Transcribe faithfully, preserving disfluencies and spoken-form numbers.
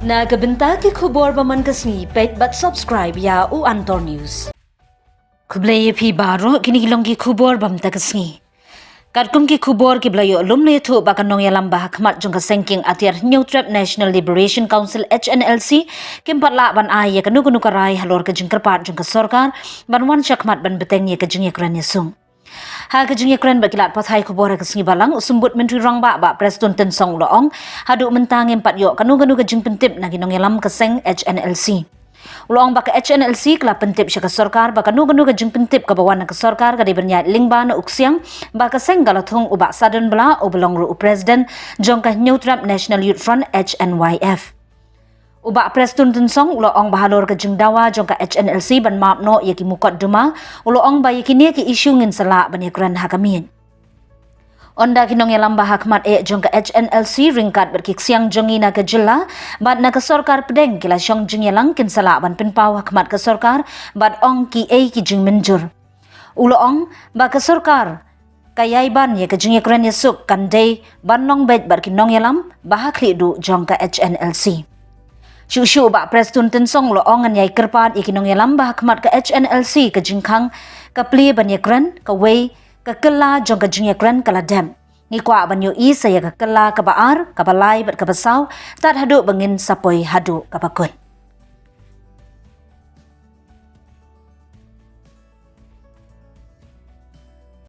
Na ka bynta ki khubor ba man ka sngi, peit bad subscribe ïa u Antor News. Khublei ïa phi baroh, kine ki long ki khubor ba mynta ka sngi. Katkum ki khubor kiba la ïoh lum, la ïathuh ba ka nongïalam ba ha khmat jong ka seng ki atiar Hynñiewtrep National Liberation Council, H N L C, kim pat lah ban ai ïa kano kano ka rai halor ka jingkyrpad jong ka sorkar ban wan sha khmat ban bteng ïa ka jingïakren ïasuk. Ha ka jingïakren bad ki lad pathai khubor ha ka sngi Balang, u Symbud Myntri Rangbah, Bah Prestone Tynsong, u la ong, haduh mynta ngim pat ïoh kano kano ka jingpyntip na ki nongïalam ka seng H N L C. U la ong ba ka H N L C ka la pyntip sha ka sorkar ba kano kano ka jingpyntip kaba wan na ka sorkar ka dei ban ïaid lyngba na u ksiang ba ka seng ka la thung u Bah Sadun Blah, uba long ruh u president jong ka Hynñiewtrep National Youth Front, H N Y F. U Bah Prestone Tynsong u la ong ba halor ka jingdawa jong ka H N L C ban map noh ïa ki mukotduma, u la ong ba ïa kine ki issue ngin sa lah ban ïakren ha ka miej. Ynda ki nongïalam ba ha khmat eh jong ka H N L C ryngkat bad ki ksiang jong ngi na ka jylla bad na ka sorkar pdeng ki la shong jingïalang, kin sa lah ban pynpaw ha khmat ka sorkar bad ong kiei ki jingmynjur. U la ong ba ka sorkar ka ïai ban ïa ka jingïakren ïasuk kan dei ban long beit bad ki nongïalam ba ha khlieh duh jong ka H N L C. Shuh shuh u Bah Prestone Tynsong u la ong, ngan ïai kyrpad ïa ki nongïalam ba ha khmat ka H N L C, ka jingkhang ka plie ban ïakren, kawei ka kylla jong ka jingïakren ka la dep. Ngi kwah ban ïohi sa ïa ka kylla kaba ar, kaba lai bad kaba saw, tad haduh ba ngin sa poi haduh kaba kut.